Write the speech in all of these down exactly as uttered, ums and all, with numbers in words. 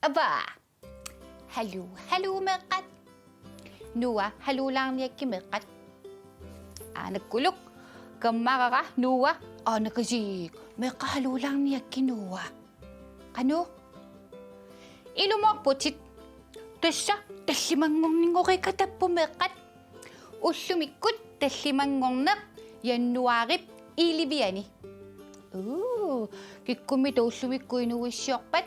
Ava. Haluu, haluu meeqqat. Noah haluulaarniakkit meeqqat. Aanakkuluk. Kammarara Noah aanakasiik. Meeqqat haluulaarniakkit Noah. Qanoq? Ilumoorputit. Tassa tallimanngorninngoriikkattaarput meeqqat. Ullumikkut tallimanngorneq januaarip elleve-ani. Uu, kikkummita ullumikkut inuuissiorpat?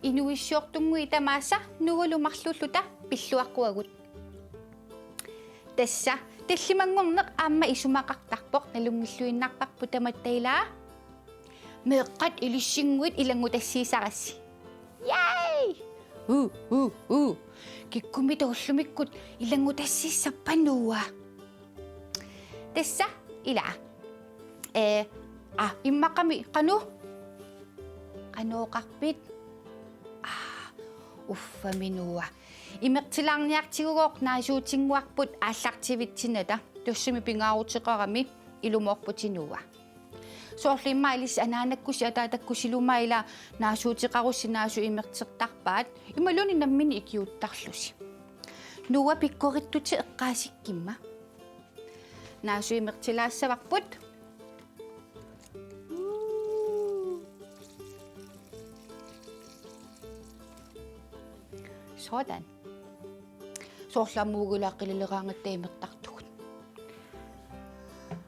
Inuuissiortunnguit tamaasa Noahlu marluulluta pilluaqquagut. Tassa tallimanngorneq aamma isumaqartarpoq, nalunngilluinnarparput tamatta ilaa. Meeqqat ilissinnguit ilanngutassiisarassi. Yay! Uu, uu, uu. Kikkummita ullumikkut ilanngutassiissappat Noah? Tassa ilaa. Ee, aa, immaqami qanoq? Qanoq oqarpit? Aa, uffami Noah. Imertilaarniartigugooq naasuutinnguarput aallartivitsinnata. Tassami pingaaruteqarami, ilumoorputit Noah. Soorlu immaqa ilissi anaanakkusi ataatakkusilu aamma ilaa naasuuteqarussi naasut imertertarpaat, imaluunniit nammineq ikiuuttarlusi. Noah, pikkorittutit eqqaasikkimma. Naasut imertilaassavarput. Sådan. Soorlu aamma uagut ilaa qilileraangatta imertartugut.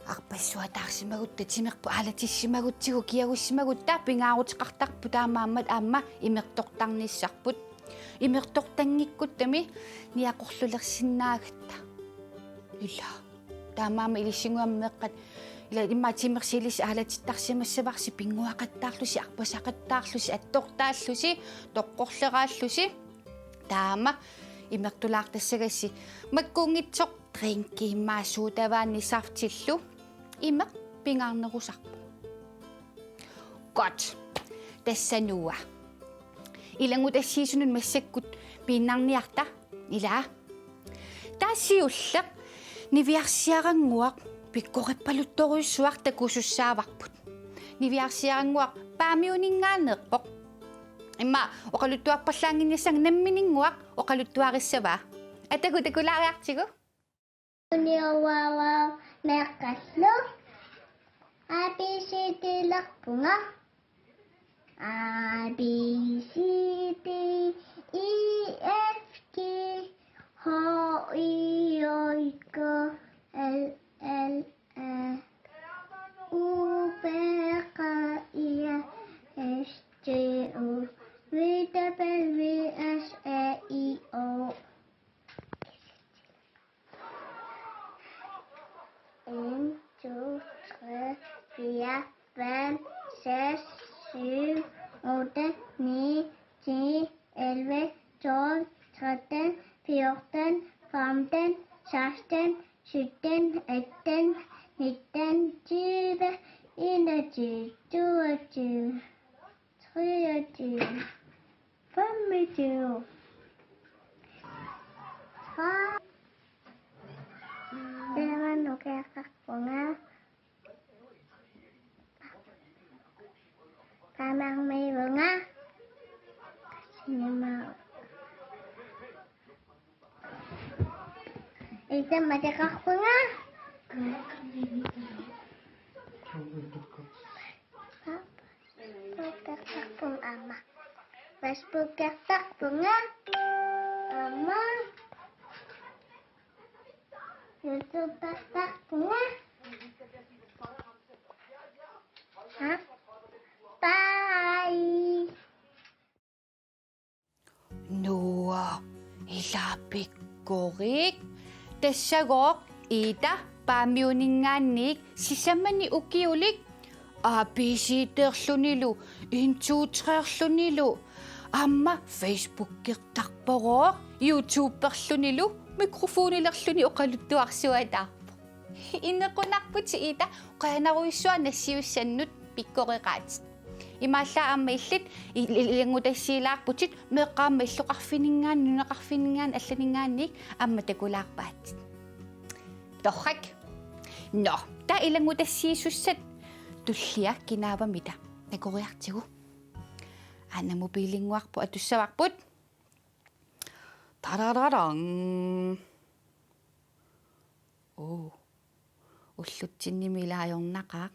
Arpassuataarsimagutta, timerput aalatissimagutsigu, kiagussimagutta pingaaruteqartarput, taamaammat aamma imertortarnissarput. Imertortanngikkuttami niaqorlulersinnaagatta. Ilaa. Taamaammat ilissinnguamik meeqqat, ilaa, immaqa timersi ilissi aalatittarsimassavarsi, pinnguaqattaarlusi, arpasaqattaarlusi, attortaallusi, toqqorleraallusi. Taama imertulaartassagassi. Makkunngitsoq drinki immaqa sodavandi saftillu imeq pingaarnerusarpoq. Godt. Tassa Noah. Ilanngutassiisunut massakkut piinnarniarta, ilaa. Taava siulleq niviarsiarannguaq pikkorippaluttorujussuaq takusussaavarput. Niviarsiarannguaq Paamiuninngaanneerpoq. Immaqa oqaluttuarpallaannginnissannik nammininnguaq oqaluttuarissavaa. Atagu takulaariartigu. Uniowawa meeqqallu. A B C D-lerpunga. A B C D E F G H I J K L M N O P Q R S T U V W X Y Z. En, to, tre, fire, fem, seks, syv, otte, ni, ti, elleve, tolv, tretten, fjorten, femten, seksten, sytten, atten, nitten, tyve, enogtyve, toogtyve, treogtyve, femogtyve. Tre. Taava nukeqarpunga. Tamarmiivunga. Sinima. Itamma teqarpunga. Facebookertarpunga aamma. Facebookertarpunga aamma. YouTubertarpunga. Ha? Bye. Noah, ila pikkorik. Tassagooq Ida Paamiuninngaanniit sisamani ukiulik A B C D-erlunilu, en to tre-erlunilu, aamma Facebookertarporooq, YouTuberlunilu, Mikrofonilerluni oqaluttuarsuataarpoq. Inequnarputit, Ida, qujanarujussuaq nassiussannut, pikkoreqaatit. Imaallaat aamma illit il-, il-, ilanngutassiilaarputit, meeqqat aamma illoqarfininngaanniit, nunaqarfininngaanniit, allaninngaanniit aamma takulaarpaatit. Torrak. Nå, taava ilanngutassiisussat tullia kinaavamita? Takoriartigu. Aana mobilinnguarput atussavarput. Tarararang. Oo. Ullutsinnimi ila ajornaqaaq.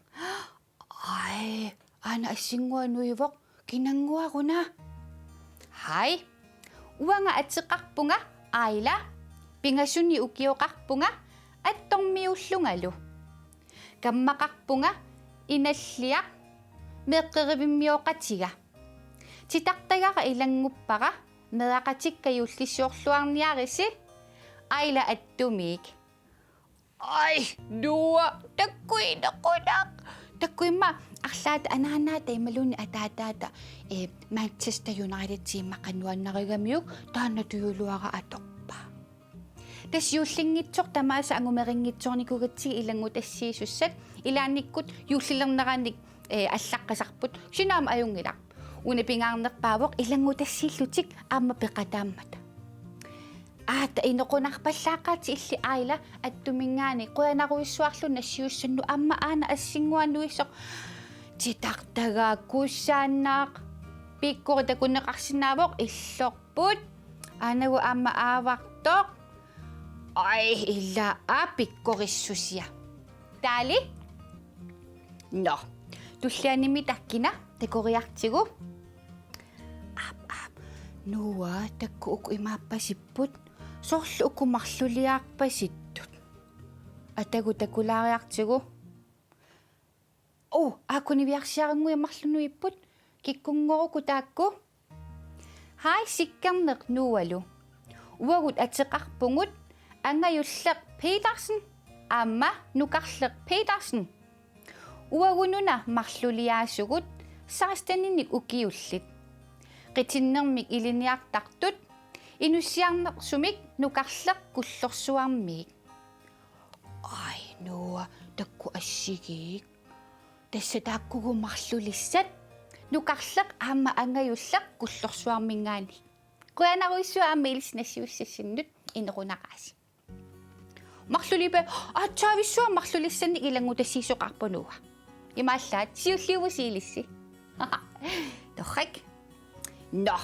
Ai, aana assinnguaq nuivoq, kinannguaruna. Hej. Uanga ateqarpunga Aila. Pingasunik ukioqarpunga, attormiuullungalu. Kammaqarpunga Inalliaq, meeqqerivimmioqatiga. Titartagara ilannguppara, meeraqatikka juullisiorluarniarisi. Aila attumiik. Ai, Noah, takuinequnaq. Takuimma arlaata anaanaata imaluunniit ataataata, eh, Manchester United-imik qanoq nuannarigamiuk, taanna tujuluara atorpaa. Tassa juullinngitsoq tamaasa angumerinngitsoornikuugatsigit ilanngutassiisussat, ilaannikkut juullilerneranik, eh, allaqqasarput, sinaama ajunngilaq. Una pingaarnerpaavoq ilanngutassiillutik aamma peqataammata. Aata, inequnarpallaaqaatit illit Aila attuminngaanniit, qujanarujussuarlu nassiussannut, aamma aana assinnguaq nuisoq. Titartagaa kusanaq. Pikkori takuneqarsinnaavoq, illoq put. Aanagu aamma aavartoq. Ai, ilaa pikkorissusia. Taali? Nå. Tullianimi takkina takoriartigu. Aap, aap. Noah, takuuk uku imaappasipput. Soorlu uku marluliaarpasittut. Atagu takulaariartigu. Oo, aakkuniviarsiarannguit marluk nuipput, kikkunngoruku taakku. Hej Sikkerneq Noahlu. Uagut ateqarpugut Angajulleq Petersen aamma Nukarleq Petersen. Uagut una marluliaasugut, seksteninik ukiullit. Qitinnermik ilinniartartut, inussiarnersumik Nukarleq Kullorsuarmiik. Ai, Noah, takuuk assigiik. Tassa taakkuugut marlulissat, Nukarleq aamma Angajulleq Kullorsuarminngaanniit. Qujanarujussuaq aamma ilissi nassiussassinnut, inequnaqaasi. Marluliippa, aatsaavissuaq marlulissannik ilanngutassiisoqarpoq Noah. Imaallaat siulliuvusi ilissi. Torrak. Nå.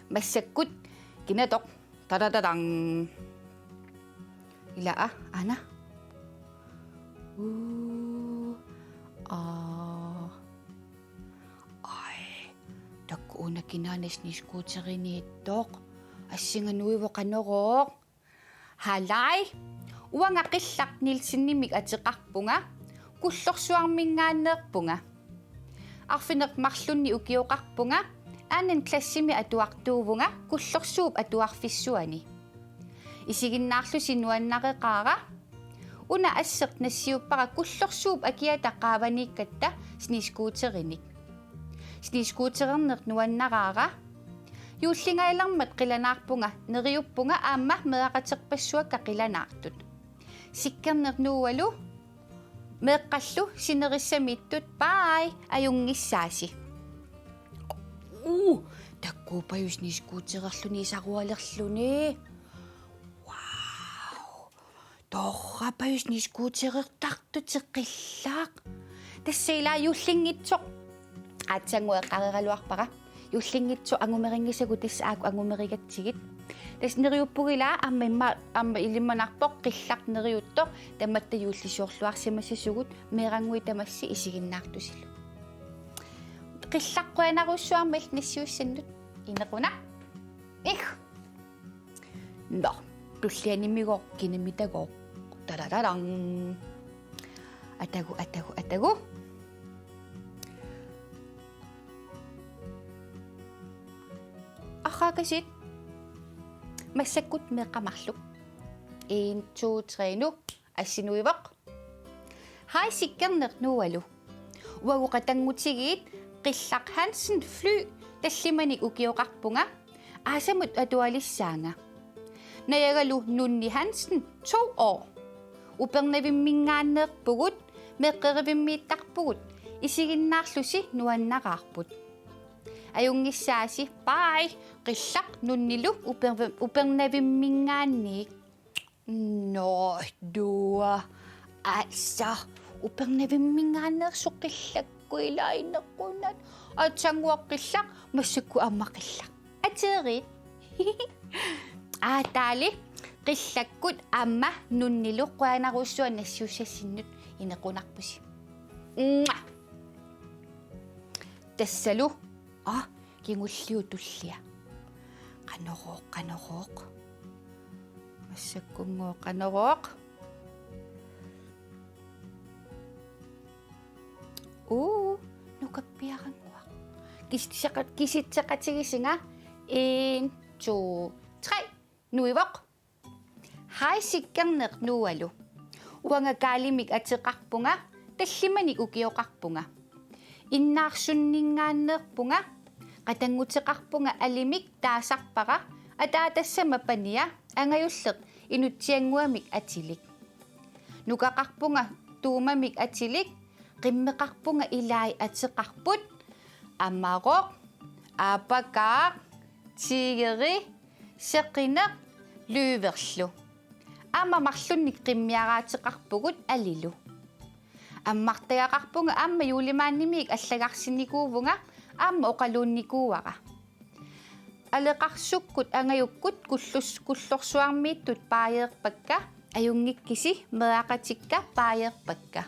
Massakkut kinatoq. Tadadadang. Ilaa, aana. Uu. Aa. Ai. Takuuk una kinaana snescooteriniittoq. Assinga nuivoq, qanorooq. Halaj. Uanga Qillaq Nielsenimik ateqarpunga, Kullorsuarminngaanneerpunga. Arfineq-marlunnik ukioqarpunga, anden klassimi atuartuuvunga Kullorsuup Atuarfissuani. Isiginnaarlusi nuannareqaara. Una asseq nassiuppara Kullorsuup akiata qaavaniikkatta snescooterinik. Snescootererneq nuannaraara. Juullingaalermat qilanaarpunga, neriuppunga aamma meeraqaterpassuakka qilanaartut. Sikkerneq Noahlu, meeqqallu sinerissamiittut, bye, ajunngissaasi. Uu, takuuk pajunik snescootererluni isarualerluni. Wow. Torrak pajunik snescooterertartutit, Qillaq. Tassa ilaa juullinngitsoq. Aatsaannguaq eqqaareeraluarpara. Juullinngitsoq angumerinngisagut, tassa aajuku angumerigatsigit. Tassa neriuppugut ilaa, aamma immaqa, aamma ilimanarpoq Qillaq neriuttoq, tamatta juullisiorluarsimassasugut, meerannguit tamassi isiginnaartusilu. Qillaq, qujanarujussuaq aamma illit nassiussannut, inequnaq. Ih. Nå, tullianimigooq, kinamitagooq. Tadadadang. Atagu, atagu, atagu. Arraakasit. Massakkut meeqqat marluk. En, to, tre, nu. Assi nuivoq. Hej Sikkerneq Noahlu. Uagut qatanngutigiit Qillaq Hansen Fly tallimanik ukioqarpunga, aasamut atualissaanga. Najagalu Nunni Hansen, to år. Upernavimminngaanneerpugut, meeqqerivimmiittarpugut, isiginnaarlusi nuannaraarput. Ajunngissaasi, bye, qillaq Nunnilu uper-, Upernavimminngaanniit. Nå, Noah. Altså, Upernavimminngaanneersoq qillakkut ilaa inequnaq. Aatsaannguaq qillaq, massakkut aamma qillaq. Aterit. Aataali, qillakkut aamma Nunnilu qujanarsuaq nassiussassinnut, inequnarpusi. Mua. Tassalu. Aa, kingulliup tullia. Qanorooq, qanorooq. Massakkunngooq qanorooq. Uu, nukappiarannguaq. Kisitseqa-, kisitseqatigisinga. En, to, tre. Nuivoq. Hej Sikkerneq Noahlu. Uanga Kaalimik ateqarpunga, tallimanik ukioqarpunga. Innaarsunninngaanneerpunga, qatannguteqarpunga alimik taasarpara, ataatassama pania, angajulleq inutsiannguamik atilik. Nukaqarpunga tuumamik atilik, qimmeqarpunga ilai ateqarput, Amaroq, Aapakaaq, Tigeri, Seqineq, Løverlu. Aamma marlunnik qimmiaraateqarpugut Alilu. Ammartagaqarpunga aamma juulimaannimiik allagarsinnikuuvunga aamma oqaluunnikuuara. Aleqarsukkut angajukkut kullus-, kullorsuarmiittut paajeerpakka, ajunngikkisi meeraqatikka paajeerpakka.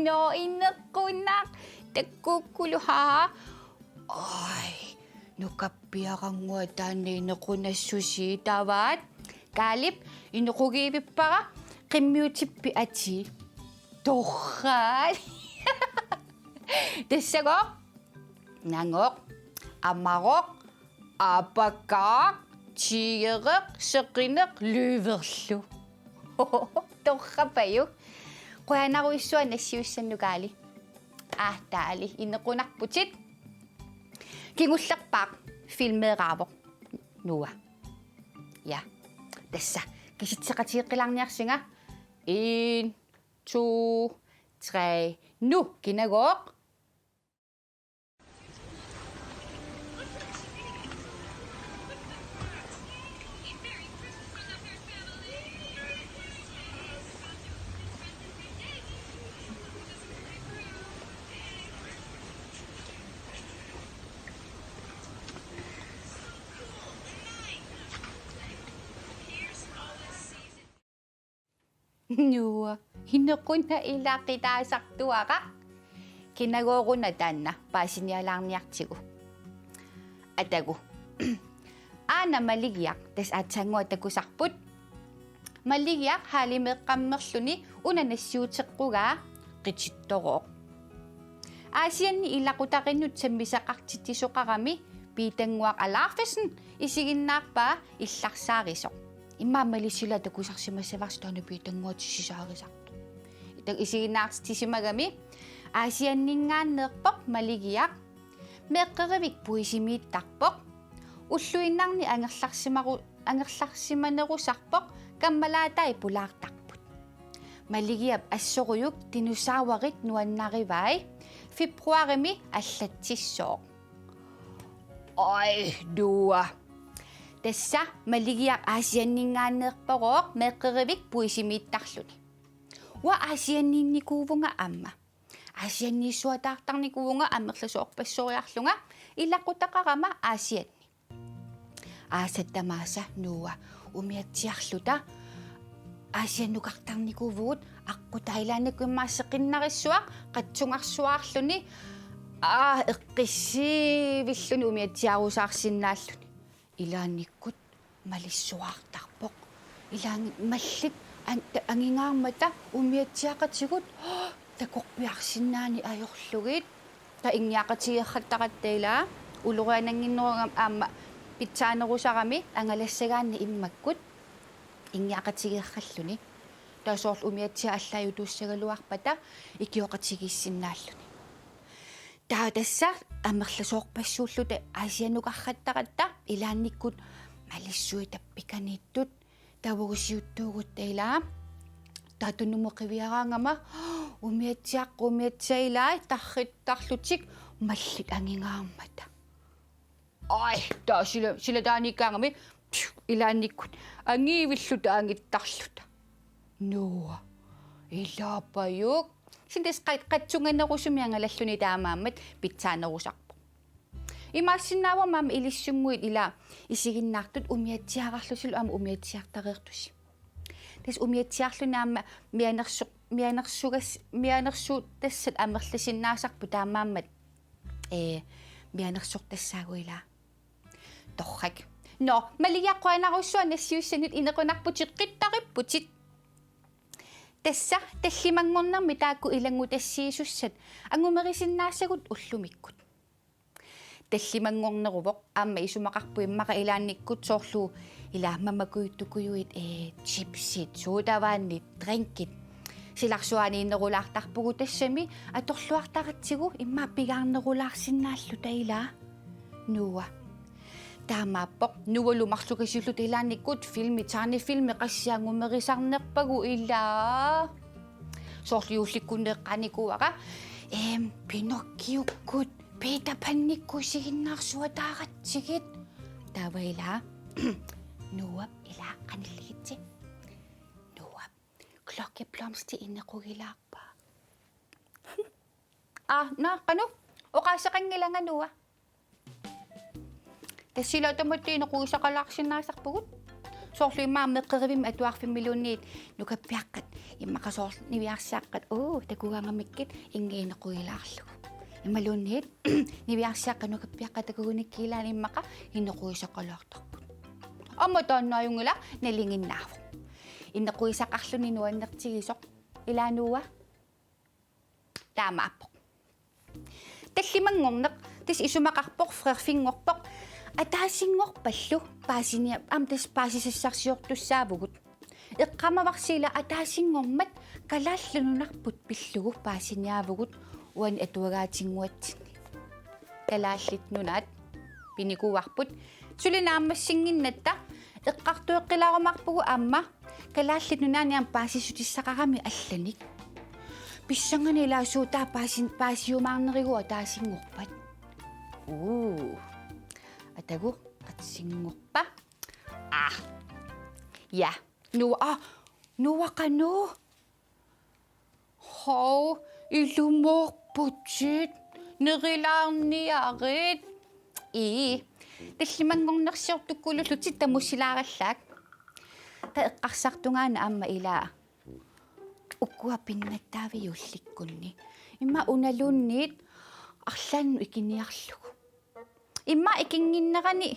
Nå, inequnaq, takkukkulu haa. Oj, nukappiarannguaq taanna inequnassusii tavaat. Kaalip inequgivippara, qimmiutippi atii. Torraat. Tassagooq. Nangooq, Amaroq, Aapakaaq, Tigereq, Seqineq, Løverlu. Torrapajuk. Qujanarsuaq nassiussannut Kaali. Aataali, inequnarputit. Kingullerpaaq filmeeraavoq Noah. Ja. Tassa, kisitseqatigeqqilaarniarsinga. En, to, tre, nu. Kinagooq? Noah, inequnaq ilaqutaasartuaraq. Kinagooruna taanna paasinialaarniartigu? Atagu. Aana Maligiaq, tassa aatsaannguaq takusarput. Maligiaq haalimeeqqammerluni una nassiuteqqugaa qitittorooq. Aasianni ilaqutariinnut sammisaqartitsisoqarami Piitannguaq Alaafesen isiginnaarpaa illarsaarisoq. Immaqa Malissi ilaa takusarsimassavarsi taanna Piitannguaq tusisaarisartoq. Ita isiginnaartitsisimagami Aasianninngaanneerpoq Maligiaq. Meeqqerivik puisimiittarpoq. Ulluinnarni angerlarsimaru-, angerlarsimanerusarpoq kammalaatai pulaartarput. Maligiap assorujuk dinosaurit nuannarivai, februarimi allatsissooq. Oj, Noah. Tassa Maligiaq Aasianninngaanneerporooq meeqqerivik puisimiittarluni. Uanga Aasianniinnikuuvunga aamma. Aasianniissuataartarnikuuvunga amerlasoorpassuariarlunga ilaqutaqarama Aasianni. Aasat tamaasa Noah umiatsiarluta Aasiannukartarnikuuvugut, aqqutaa ilaannikkut immaqa seqinnarissuaq qatsungarsuarluni, aa, eqqissiivilluni umiatsiarusaarsinnaalluni. Ilaannikkut malissuaartarpoq. Ilaanni mallit an-, ta-, angingaarmata umiatsiaqatigut takorpiarsinnaaneq ajorlugit. Taava inngiaqatigeerrattaratta ilaa ulorianannginnerugami aamma pitsaanerusarami angalassagaanni immakkut inngiaqatigeerralluni. Taava soorlu umiatsiaq allaajutuussagaluarpata ikioqatigiissinnaalluni. Taava tassa amerlasoorpassuulluta Aasiannukarrattaratta ilaannikkut malissuit tappikaniittut, tavugusiuttuugutta ilaa. Tatunumut qiviaraangama umiatsiaq-, umiatsiaq ilaa tarrittarlutik mallit angingaarmata. Ai, taava sila, sila taaniikkaangami, piu, ilaannikkut angivilluta angittarluta. Noah, ilaapajuk. Kisianni tassa qat-, qatsunganerusumik angalalluni taamaammat pitsaanerusarpoq. Imaassinnaavoq aamma ilissinnguit ilaa isiginnaartut umiatsiararlusilu aamma umiatsiartareertusi. Tassa umiatsiarluni aamma mianersu-, mianersugas-, mianersuutassat amerlasinnaasarput taamaammat, ee, mianersortassaagut ilaa. Torrak. Nå, Malia, qujanarsuaq nassiussanut, inequnarputit qittaripputit. Tassa tallimanngornermi taakku ilanngutassiisussat angumerisinnaassagut ullumikkut. Tallimanngorneruvoq aamma isumaqarpoq immaqa ilaannikkut soorlu ilaa mamakujuttukujuit, ee, chipsit, sodavandit, drinkit. Silarsuaniinnerulaartarpugut tassami atorluartaratsigu immaqa pigaarnerulaarsinnaalluta ilaa. Noah. Taamaappoq Noahlu marlukasiulluta ilaannikkut filmi, tegnefilmi qassit angumerisarnerpagut ilaa. Soorlu juullikkunni eqqaanikuuara, eem, Pinocchiukkut, Peter Panikkut isiginnaarsuataaratsigit. Taava ilaa. Noah, ilaa, qanilligitsi. Noah, Klokkeblomsti inequgilaarpaa. Aa, naa, qanoq? Oqaaseqanngilanga, Noah. Tassa ilaa tamatta inequgisaqalaarsinnaasarpugut. Soorlu immaqa meqqerivimmi atuarfimmiluunniit nukappiaqqat immaqa soorlu niviarsiaqqat, uu, takugaangamikkit inga inequgilaarlugu. Imaluunniit niviarsiaqqat nukappiaqqat takugunikkit ilaanni immaqa inequgisaqalaartarput. Aamma taanna ajunngilaq nalinginnaavoq. Inequgisaqarluni nuannertigisoq. Ilaa, Noah? Taamaappoq. Tallimanngorneq tassa isumaqarpoq, frerfinngorpoq. Ataasinngorpallu paasinia-, aamma tassa paasisassarsiortussaavugut. Eqqaamavarsi ilaa ataasinngormat Kalaallit Nunarput pillugu paasiniaavugut uani atuagaatinnguatsinni. Kalaallit Nunaat pinikuuarput. Suli naammassinnginnatta eqqartueqqilaarumaarpugut aamma Kalaallit Nunaanni aamma paasissutissaqarami allanik. Pissanganaq ilaa suut taava paasin-, paasiumaarnerigut ataasinngorpat. Uu. Atagu, ataasinngorpa. Aa. Ja. Noah, aa, Noah qanoq? Hov, ilumoorputit, nerilaarniarit. Ii, tallimanngornersiortukkulullutit tamussilaarallaak. Taava eqqarsartungaana aamma ilaa. Ukua pinnattaaviuk juullikkunni? Immaqa unaluunniit arlaannut ikiniarlugu. Immaqa ikinnginnerani.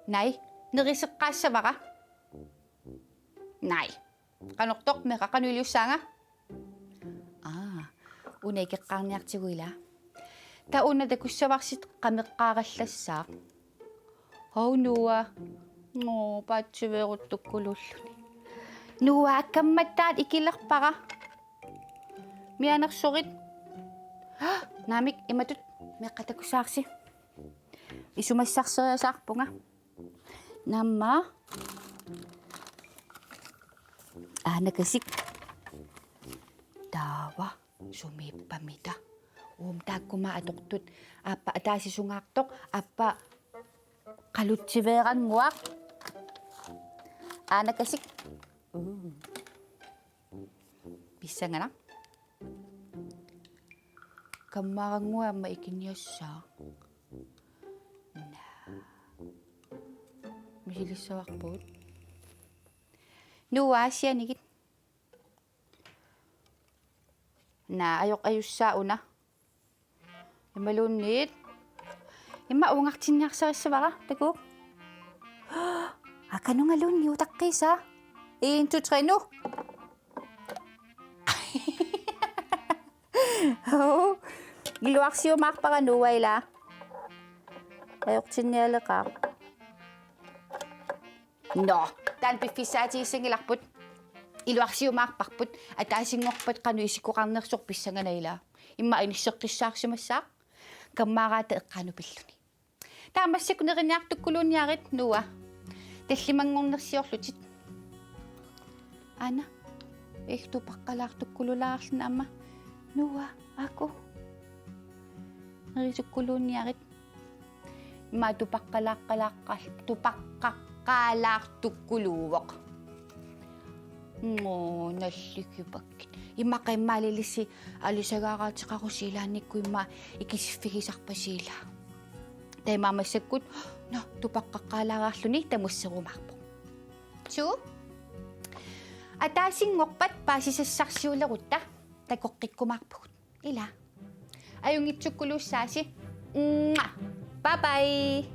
Nai, neriseqqaassavara. Nai. Qanortoq meeqqat, qanoq iliussaanga? Aa, una ikeqqaarniartigu ilaa. Taava una takussavarsi qameqqaarallassaaq. Hov Noah. Nå, paatsiveeruttukkuluulluni. Noah, akkammattaat ikilerpara. Mianersorit. Naamik, imatut meeqqat takussavarsi. Isumassarseriasaarpunga. Naamma. Aanakasik. Taava sumiippamita? Uum, taakkuma atortut. Aappa ataasisungaartoq, aappa qalutsiveerannguaq. Aanakasik. Uu. Pissanganaq. Kammaarannguaq aamma ikiniassaaq. Naa. Misilissavarput. Noah, aasianigit. Naa, ajoq, ajussaaq una. Imaluunniit. Immaqa uungartinniarsarissavara, takuuk. Aa, qanoq nungaluunniit utaqqiisaa. En, to, tre, nu. Hov. Iluarsiumaarpara Noah ilaa. Ajortinnialeqaaq. Nå, taanna piffissaatigisanngilarput. Iluarsiumaarparput. Ataasinngorpat qanoq isikkoqarnersoq pissanganaq ilaa. Immaqa inisseqqissaarsimassaaq. Kammaaraata eqqaanut pilluni. Taava massakkut neriniartukkuluunniarit Noah. Tallimanngornersiorlutit. Aana. Illit tupaqqalaartukkululaarluni aamma. Noah, aaku. Nerisukkuluunniarit. Immaqa tupaqqalaaqqalaaqqal-, tupaqqaqqalaartukkuluuvoq. Ngoo, nalligivakkit. Immaqa immaqa Alice alisagaaraateqarusi ilaannikkut immaqa ikisiffigisarpasi ilaa. Taamaammat massakkut, nå, tupaqqaqqaalaaraarluni tamasserumaarpoq. Suu? Ataasinngorpat paasisassarsiulerutta takoqqikkumaarpugut. Ilaa. Ajunngitsukkuluussaasi. Mwah. Bye bye.